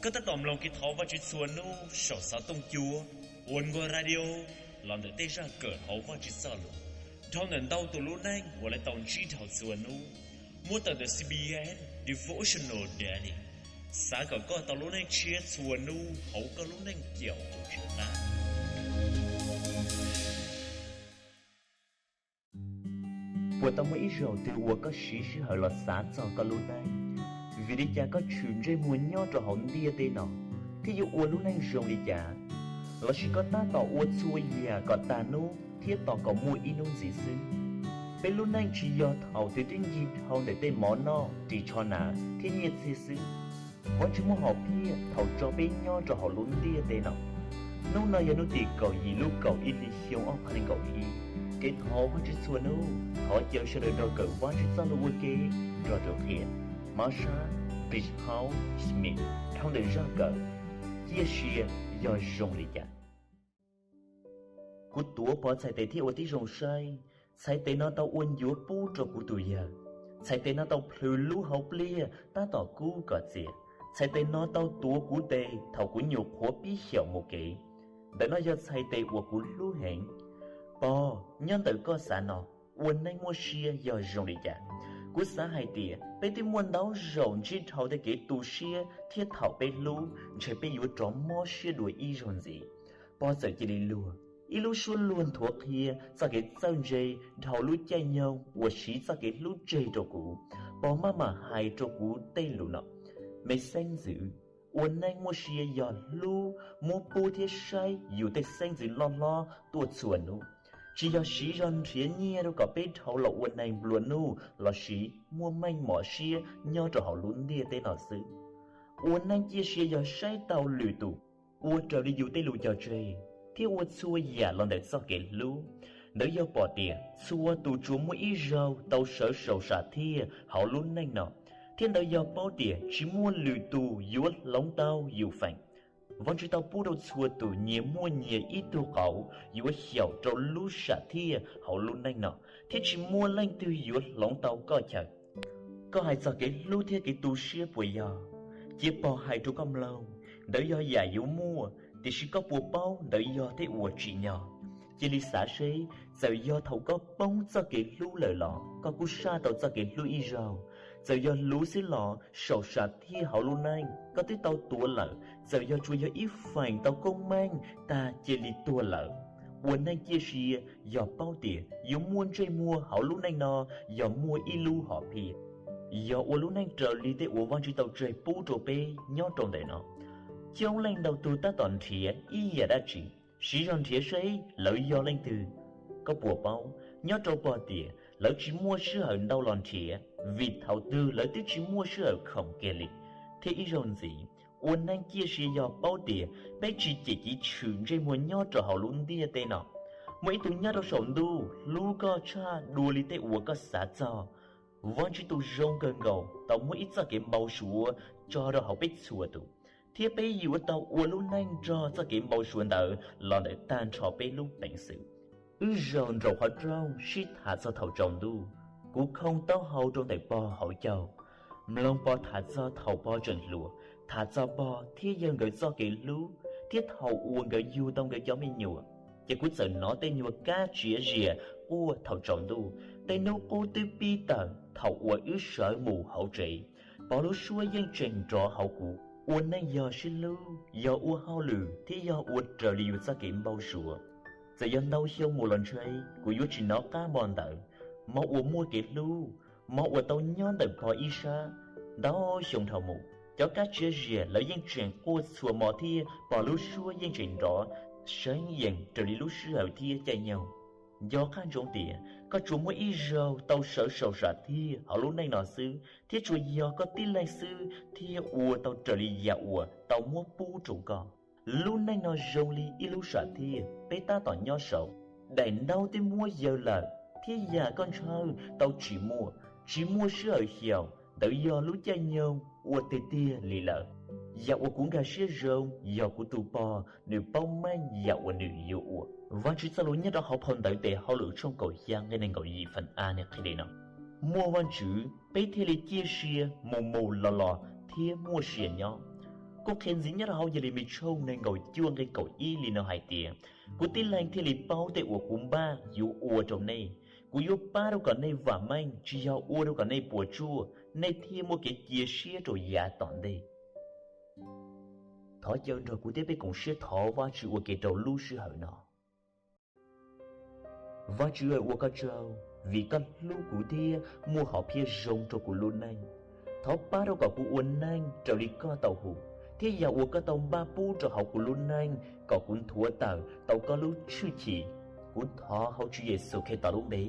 Koj tab tom mloog kev thov Vajtswv txhua hnub saum xov tooj cua, Oneway Radio, los ntawm tej zaj kawm hauv Vajtswv Txojlus dhau ntawm ntau tus lub neej uas lawv tau ntsib dhau txhua hnub, muab tawm ntawm C B N Devotional Daily. Xav kom koj tau lub neej tshiab txhua hnub hauv koj lub neej caum tus Tswv qab. Puas tau muaj ib zaug twg uas koj siv sij hawm los xav txog koj lub neej? Vim li cas koj tshwm ntsej muag nyob rau hauv ntiaj teb no, thiab yuav ua lub neej zoo li cas? Lossis koj tab tom ua txhua yam kom tag hnub thiab tos kom muaj ib hnub ntxiv xwb? Peb lub neej tsis yog thaum twg twb ncig dhau ntawm tej mov noj, ris tsho hnav thiab nyiaj txiag xwb. Vajtswv muaj hom phiaj thaum tso peb nyob rau hauv lub ntiaj teb no. Hnub no yog hnub tim kaum yim lub kaum ib hli xyoo ob phav nees nkaum ib. Kev thov Vajtswv txhua hnub, thov caw sawv daws nrog kawm Vajtswv Txojlus ua ke nrog tus qhia Marsha Smith dhau ntawm zaj kawm: Ciaj sia yog zoo li cas? Kuv tuav pov txhais tes thiab ua tib zoo saib. Txhais tes no tau ua ncuav pub rau kuv tus yawg. Txhais tes no tau plhws lub hauv pliaj tab tom kub kom txias. Txhais tes no tau tuav kuv tes thaum kuv nyuam qhuav pib xyaum mus kev. Ntawm no yog txhais tes uas kuv hlub heev. Pog, nyob ntawm koj xav no, ua neej muaj sia yog zoo li cas? Kuv xav hais tias peb twb muaj ntau zaus ntsib dhau tej kev tu siab thiab thaum peb hlub ntshe peb yuav rov mob siab dua ib zaug ntxiv. Pog txawm cia li luag. Ib lub suab luag nthuav qhia txoj kev txawj ntse dhau lub caij nyoog uas siv txoj kev hlub tseg rau kuv. Pog maj mam hais rau kuv tej lus no: Me xeeb ntxwv, ua neej muaj sia yog hlub, muab pub thiab saib yus tej xeeb ntxwv loj hlob tuaj txhua hnub. Tsis yog siv zog nrhiav nyiaj rau kom peb dhau los ua neeg nplua nuj lossis muaj meej mom siab nyob rau hauv lub ntiaj teb no xwb. Ua neej ciaj sia yog saib tau lwm tus, ua raws li yus tej lus cog tseg, thiab ua txhua yam los ntawm txoj kev hlub. Ntawd yog pom tias txhua tus tsuas muaj ib zaug tau sawv saum sam thiaj hauv lub neej no, thiab ntawd yog paub tias tsis muaj lwm tus yuav hloov tau yus feem. Vajtswv tau pub rau txhua tus nyias muaj nyias ib tug qauv yuav xyaum rau lub sam thiaj hauv lub neej no, thiab tsis muaj leej twg yuav hloov tau koj chaw. Koj hais txog kev hlub thiab kev tu siab puas yog? Cia pog hais rau koj mloog. Ntawd yog yam yuav muaj, tiam sis koj puas paub ntawd yog tej uas tsim nyog? Cia li xav seb, txawm yog thaum koj poob txoj kev hlub lawm los koj kuj saj tau txoj kev hlub ib zaug. Txawm yog luv xwb los saum sam thiaj hauv lub neej koj twb tau tuav lawm, txawm yog tsuas yog ib feem tau koob meej tag cia li tuag lawm. Ua neej ciaj sia yog paub tias yuav muaj ntsej muag hauv lub neej no yog muaj ib lub hom phiaj, yog ua lub neej raws li tej uas Vajtswv tau tseg pub rau peb nyob rau ntawm no. Coob leej ntau tug tab tom nrhiav ib yam dab tsi, siv zog nrhiav seb lawv yog leej twg. Koj puas paub, nyob rau pog tias lawv tsis muaj sij hawm ntau los nrhiav, vim thaum twg lawv twb tsis muaj sij hawm khoom kiag li. Thiab ib zaug ntxiv, ua neej ciaj sia yog paub tias peb tsis cem civ tshwm ntsej muag nyob rau hauv lub ntiaj teb no. Muaj ib tug nyob rau saum ntuj hlub koj tshaj dua li tej uas koj xav txog. Vajtswv tus zoo kawg nkaus tau muab ib txoj kev npau suav tso rau hauv peb txhua tus, thiab peb yuav tau ua lub neej nrog txoj kev npau suav ntawd los ntawm tag nrho peb lub peev xwm. Wb zaum nraum qhov rooj sib tham txog thaum tsaus ntuj, kuv khooj taub hau rau ntawm pog hauv caug, mloog pog tham txog thaum pog tseem hluas, tham txog pog thiab yawg nkawd txoj kev hlub thiab thaum uas nkawd yug tau nkawd cov me nyuam. Ces kuv txawm hnov tej nyuag kab tsiav zias quaj thaum tsaus ntuj, tej hnub qub twb pib tawm thaum uas wb sawv mus hauv tsev. Pog lub suab yeej tseem nrov hauv kuv. Ua neej yog sib hlub, yog ua hauj lwm thiab yog ua raws li yus txoj kev npau suav. Txawm yog ntau xyoo mus los ntshe kuv yuav tsis hnov qab hmo ntawd, hmo uas muaj kev hlub, hmo uas tau nyob ntawm pog ib sab. Ntau xyoo dhau mus, cov kab tsiav zias lawv yeej tseem quaj txhua hmo thiab pog lub suab yeej tseem nrov seev yees raws li lub sij hawm thiab caij nyoog. Nco qab ntsoov tias koj tsuas muaj ib zaug tau sawv saum sam thiaj hauv lub neej no xwb, thiab tsuas yog koj tib leeg xwb thiaj ua tau raws li yam uas tau muab pub rau koj. Lub neej no zoo li ib lub sam thiaj peb tab tom nyob saud. Daim ntaub twb muab yaws lawm, thiab yam koj ntshaw tau tsis muaj. Tsis muaj sij hawm xyaum, ntawd yog lub caij nyoog ua tiag tiag li lawm. Yam uas kuv nkag siab zoo yog kuv tus pog nws paub meej yam uas nws yuav ua. Vajtswv Txojlus nyob rau hauv phau ntawv Tes Hauj Lwm tshooj kaum xya nqe nees nkaum yim feem a nws qhia li no: Muaj Vajtswv, peb thiaj li ciaj sia mus mus los los thiab muaj sia nyob. Kuj qhia ntxiv nyob rau hauv Yelemis tshooj nees nkaum cuaj nqe kaum ib li no hais tias, kuv tib leeg thiaj li paub tej uas kuv npaj yuav ua rau nej. Kuv yuav pab rau kom nej vam meej, tsis yog ua rau kom nej puas tsuaj, nej thiaj muaj kev cia siab rau yav tom ntej. Thov caw nrog kuv thiab peb koom siab thov Vajtswv ua ke rau lub sij hawm no. Vajtswv, ua koj tsaug vim koj hlub kuv thiab muaj hom phiaj zoo rau kuv lub neej. Thov pab rau kom kuv ua neej raws li koj tau hu, thiab yam uas koj tau npaj pub rau hauv kuv lub neej kom kuv nthuav tawm tau koj lub tshwj chim. Kuv thov hauv Tswv Yexus Khetos lub npe,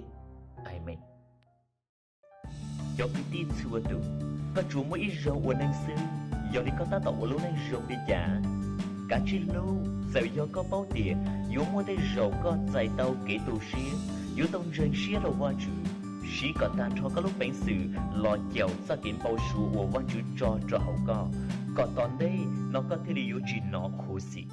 amees. Cov kwv tij txhua tus, koj tsuas muaj ib zaug ua neej xwb, yog li koj tab tom ua lub neej zoo li cas? Kav tsij hlub, txawm yog koj paub tias yuav muaj tej zaum koj txais tau kev tu siab, yuav tau ntseeg siab rau Vajtswv. Siv kom tag nrho koj lub peev xwm los caum txoj kev npau suav uas Vajtswv tso rau hauv koj, kom tom ntej no koj thiaj li yuav tsis hnov khuv xim.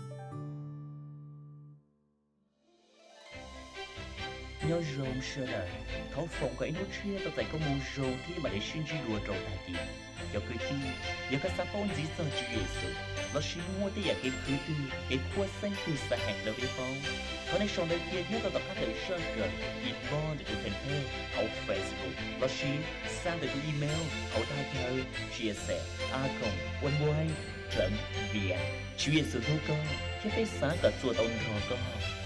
Nyob zoo sawv daws, thov foom kom ib hnub tshiab tau txais koob hmoov zoo thiab mam li sib ntsib dua rau tag kis. Cov kwv tij, yog koj xav paub ntxiv txog Tswv Yexus lossis muaj tej yam kev khwv twg, kev khuab xeeb twg xav hais rau peb paub, thov nej sau ntawv cia nyob rau tom qab tawm zaj kawm, inbox ntawm tus fanpage hauv Facebook lossis xa ntawm tus email hauv thaj chaw chia sẻ a còng oneway chấm vn. Tswv Yexus hlub koj thiab peb xav kom txuas tau nrog koj.